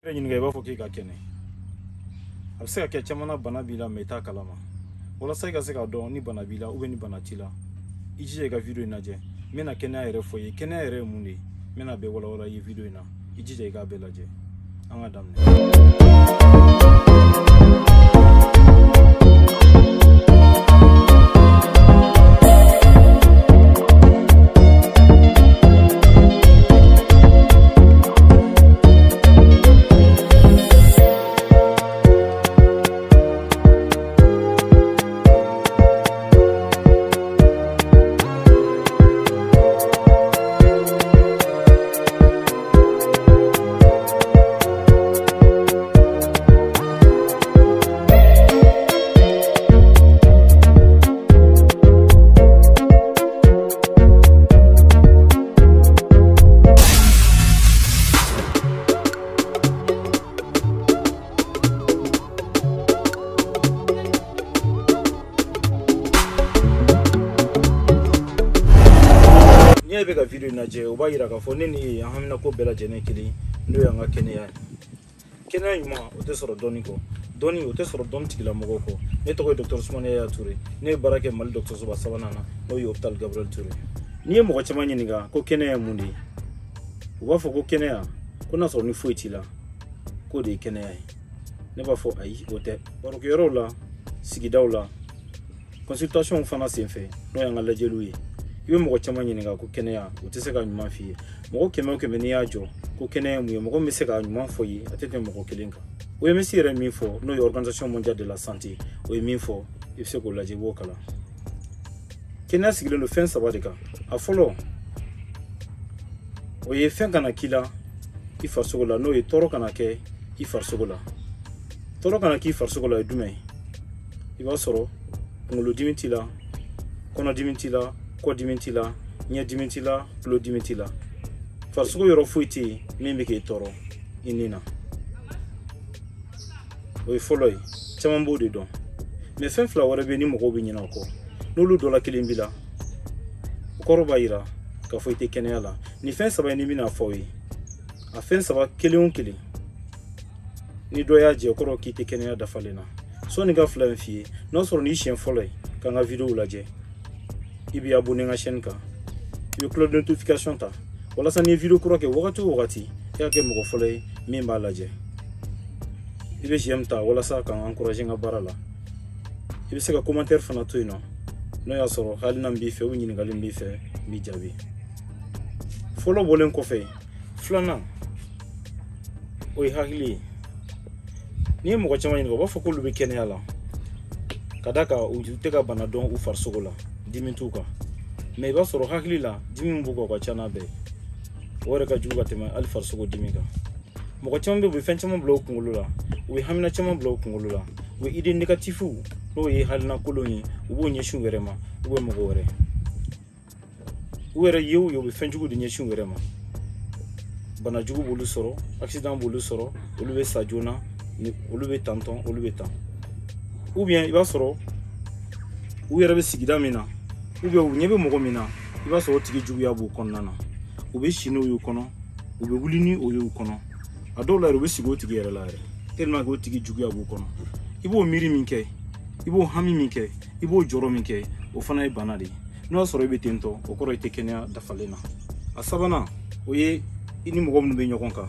Ɲininka i b'a fɔ k'i ka kɛnɛ. A bɛ se ka kɛ caman na bana b'i la mɛ i t'a kalama. Walasa i ka se k'a dɔn ni bana b'i la ni bana t'i la, i jija i ka video in lajɛ. N bɛna kɛnɛya yɛrɛ fɔ i ye. Kɛnɛya yɛrɛ ye mun de ye? N bɛna bɛɛ walawala i ye video in na. I jija i k'a bɛɛ lajɛ. An ka daminɛ. N'i bɛ ka video in lajɛ, o b'a yira k'a fɔ ne ni e an hamina ko bɛɛ lajɛlen kelen, n'o y'an ka kɛnɛya ye. Kɛnɛya ɲuman o tɛ sɔrɔ dɔnni kɔ, dɔnni o tɛ sɔrɔ dɔnni tigilamɔgɔw kɔ. Ne tɔgɔ ye Dr Sumani Yaya Ture. Ne ye baara kɛ Mali dɔgɔtɔrɔsoba sabanan na, n'o ye Hôpital Gabriel Touré. N'i ye mɔgɔ caman ɲininka ko kɛnɛya ye mun de ye, u b'a fɔ ko kɛnɛya, ko n'a sɔrɔ ni foyi t'i la, k'o de ye kɛnɛya ye. Ne b'a fɔ ayi, o tɛ. Barokɛyɔrɔw la, sigidaw la, consultation fana senfɛ, n'o y'an ka lajɛliw ye, i bɛ mɔgɔ caman ɲininka ko kɛnɛya, o tɛ se ka ɲuman f'i ye. Mɔgɔ kɛmɛ o kɛmɛ n'i y'a jɔ ko kɛnɛya ye mun ye, mɔgɔ min bɛ se ka ɲuman fɔ i ye, a tɛ tɛmɛ mɔgɔ kelen kan. OMS yɛrɛ min fɔ, n'o ye Organisation mondiale de la santé, o ye min fɔ, i bɛ se k'o lajɛ, i b'o kalan. Kɛnɛya sigilen don fɛn saba de kan. A fɔlɔ, o ye fɛn kana k'i la i farisogo la, n'o ye tɔɔrɔ kana kɛ i farisogo la. Tɔɔrɔ kana k'i farisogo la ye jumɛn ye? I b'a sɔrɔ kunkolodimi t'i la, kɔnɔdimi t'i la, kɔdimi t'i la, ɲɛdimi t'i la, tulodimi t'i la. Farisogo yɔrɔ foyi tɛ yen min bɛ k'e tɔɔrɔ i ni na. O ye fɔlɔ ye, caman b'o de dɔn. Mɛ fɛn fila wɛrɛ bɛ yen ni mɔgɔw bɛ ɲinɛ o kɔ, n'olu dɔ la kelen b'i la, o kɔrɔ b'a yira k'a fɔ i tɛ kɛnɛya la. Nin fɛn saba in ni bɛna fɔ aw ye, a fɛn saba kelen o kelen, ni dɔ y'a jɛ, o kɔrɔ k'i tɛ kɛnɛya dafalen na. Sɔnni ka fila in f'i ye, n'a sɔrɔ n'i siɲɛ fɔlɔ ye k'an ka video lajɛ, i b'i abonné n ka chaîne kan, i bɛ cloche de notification ta, walasa n'i ye video kura kɛ wagati o wagati, i ka kɛ mɔgɔ fɔlɔ ye min b'a lajɛ. I bɛ j'aime ta walasa k'an encourager n ka baara la. I bɛ se ka commentaire fana to yen nɔ, n'o y'a sɔrɔ hakilina min b'i fɛ ou ɲininkali min b'i fɛ, n b'i jaabi. Fɔlɔ bɔlen kɔfɛ, filanan o ye hakili ye. N'i ye mɔgɔ caman ɲininka, u b'a fɔ k'olu bɛ kɛnɛya la, ka d'a kan u tɛ ka bana dɔn u farisogo la, dimi t'u kan. Mɛ i b'a sɔrɔ hakili la, dimi min b'u kan o ka ca n'a bɛɛ ye. O yɛrɛ ka jugu ka tɛmɛ hali farisogo dimi kan. Mɔgɔ caman bɛ yen, u bɛ fɛn caman bila u kunkolo la, u bɛ hamina caman bila u kunkolo la, u bɛ idée négative, n'o ye hakilina kolon ye, u b'o ɲɛsin u yɛrɛ ma, u bɛ mɔgɔ wɛrɛ. U yɛrɛ ye o ye, u bɛ fɛn jugu de ɲɛsin u yɛrɛ ma. Bana jugu b'olu sɔrɔ, accident b'olu sɔrɔ, olu bɛ sa joona, olu bɛ tantɔn, olu bɛ tan. Ou bien i b'a sɔrɔ u yɛrɛ bɛ sigida min na, ou bien u ɲɛ bɛ mɔgɔ min na, i b'a sɔrɔ o tigi juguya b'u kɔnɔna na. U bɛ si n'o y'u kɔnɔ, u bɛ wuli ni o y'u kɔnɔ. A dɔw la yɛrɛ, u bɛ sigi o tigi yɛrɛ la yɛrɛ, tellement que o tigi juguya b'u kɔnɔ. I b'o miiri min kɛ, i b'o hami min kɛ, i b'o jɔrɔ min kɛ, o fana ye bana de ye. N'o y'a sɔrɔ i bɛ ten tɔ, o kɔrɔ i tɛ kɛnɛya dafalen na. A sabanan, o ye i ni mɔgɔ minnu bɛ ɲɔgɔn kan.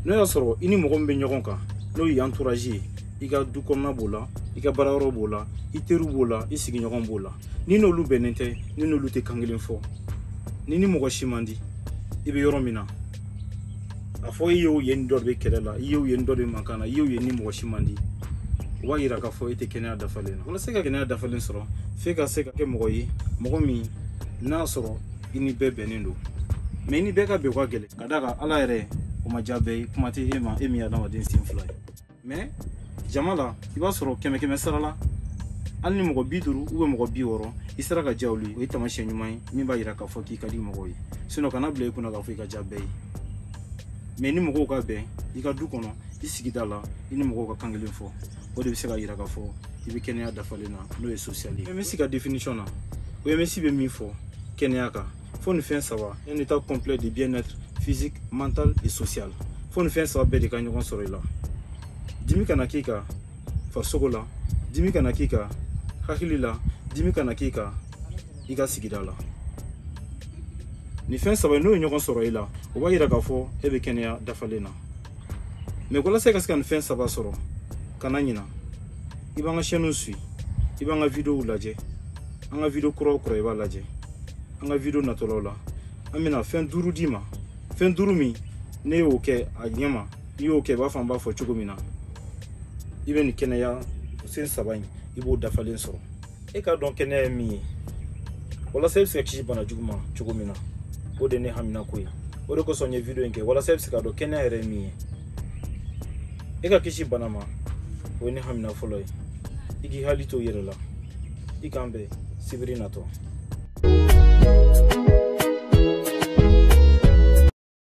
N'o y'a sɔrɔ i ni mɔgɔ min bɛ ɲɔgɔn kan, n'o y'i entourage ye, i ka du kɔnɔna b'o la, i ka baarayɔrɔ b'o la, i teriw b'o la, i sigiɲɔgɔn b'o la. Ni n'olu bɛnnen tɛ, ni n'olu tɛ kan kelen fɔ, ni ni mɔgɔ si man di, i bɛ yɔrɔ min na, a fɔ i y'o ye ni dɔ de bɛ kɛlɛ la, i y'o ye ni dɔ de bɛ mankan na, i y'o ye ni mɔgɔ si man di, o b'a yira k'a fɔ e tɛ kɛnɛya dafalen na. Walasa i ka kɛnɛya dafalen sɔrɔ, f'e ka se ka kɛ mɔgɔ ye, mɔgɔ min n'a sɔrɔ i ni bɛɛ bɛnnen don. Mɛ i ni bɛɛ ka bɛn o ka gɛlɛn, ka d'a kan Ala yɛrɛ o ma diya bɛɛ ye, kuma tɛ e ma, e min ye adamaden sen fila ye. Mɛ jama la, i b'a sɔrɔ kɛmɛ kɛmɛ sara la, hali ni mɔgɔ 50 ou bien mɔgɔ 60 i sera ka diya olu ye, o ye taamasiyɛn ɲuman ye min b'a yira k'a fɔ k'i ka di mɔgɔw ye. Sinon kana bila i kunna k'a fɔ i ka diya bɛɛ ye. Mɛ ni mɔgɔw ka bɛn i ka du kɔnɔ, i sigida la, i ni mɔgɔw ka kan kelen fɔ, o de bɛ se ka yira k'a fɔ i bɛ kɛnɛya dafalen na, n'o ye social ye. OMS ka définition na, OMS bɛ min fɔ kɛnɛya kan, fo nin fɛn saba, un état complet de bien-être physique, mental et social. Fo nin fɛn saba bɛɛ de ka ɲɔgɔn sɔrɔ i la. Dimi kana k'i kan farisogo la, dimi kana k'i kan hakili la, dimi kana k'i kan i ka sigida la. Nin fɛn saba n'o ye ɲɔgɔn sɔrɔ i la, o b'a yira k'a fɔ e bɛ kɛnɛya dafalen na. Mɛ walasa i ka se ka nin fɛn saba sɔrɔ, kana ɲina, i b'an ka chaîne suit, i b'an ka vidéo lajɛ, an ka vidéo kura o kura i b'a lajɛ. An ka vidéo natɔlaw la, an bɛna fɛn 5 d'i ma. Fɛn 5 min ne y'o kɛ a ɲɛ ma, n'i y'o kɛ i b'a fɔ an b'a fɔ cogo min na, i bɛ nin kɛnɛya sen 3 in, i b'o dafalen sɔrɔ. E k'a dɔn kɛnɛya ye min ye, walasa i bɛ se ka kisi bana jugu ma cogo min na, o de ye ne haminako ye. O de kosɔn n ye vidéo in kɛ, walasa i bɛ se k'a dɔn kɛnɛya yɛrɛ ye min ye. E ka kisi bana ma, o ye ne hamina fɔlɔ ye. I k'i hakili to i yɛrɛ la. I k'an bɛn sibiri natɔ.